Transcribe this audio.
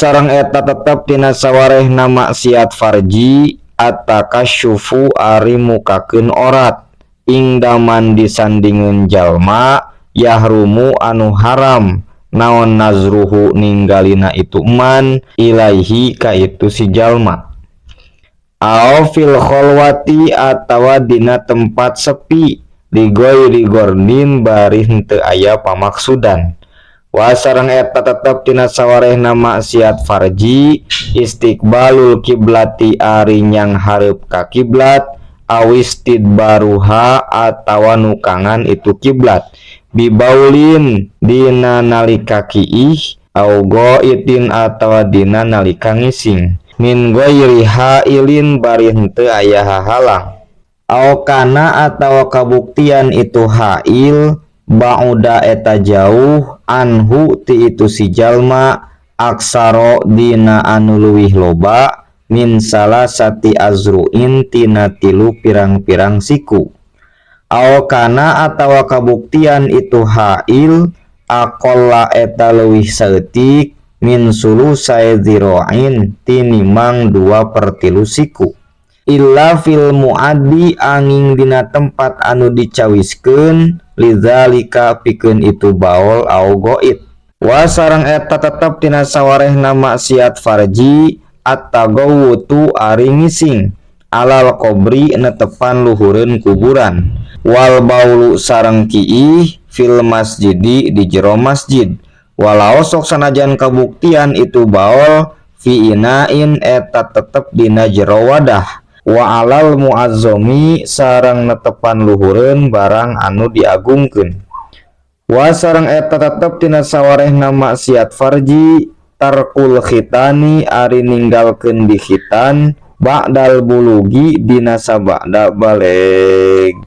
Wa sareng eta tetep tina sawarehna maksiat farji at-takasyufu ari mukakeun orat ingda man disandingeun jalma yahrumu anu haram naon nazruhu ninggalina itu man ilaihi ka itu si jalma aw fil kholwati atawa dina tempat sepi lighoiri gordin bari henteu aya pamaksudan. Wa sareng eta tetep tina sawarehna maksiat farji istiqbalul kiblati ari nyanghareup ka kiblat awistidbaruha atawa nukangan itu kiblat bibaulin dina nalika kiih au ghoitin atawa dina nalika ngising min ghairi hailin bari henteu aya hahalang au kana atawa kabuktian itu hail ba'uda eta jauh anhu ti itu si jalma aksaro dina anu leuwih loba min salasati azruin tina tilu pirang-pirang siku au kana atawa kabuktian itu hail aqalla eta leuwih saeutik min sulusai dziro'in tinimang 2/3 siku illa fil mu'addi anging dina tempat anu dicawiskeun lidzalika pikeun itu baol au ghoit. Wa sareng eta tetep tina sawarehna maksiat farji at-tagawutu ari ngising alal qobri netepan luhureun kuburan wal baulu sareng kiih fil masjidi di jero masjid walau sok sanajan kabuktian itu baol fi inain eta tetep dina jero wadah wa alal muazzomi sareng netepan luhureun barang anu diagungkeun. Wa sareng eta tetep tina sawarehna maksiat farji tarkul khitani ari ninggalkeun dikhitan ba'dal bulugi dina sabada baleg.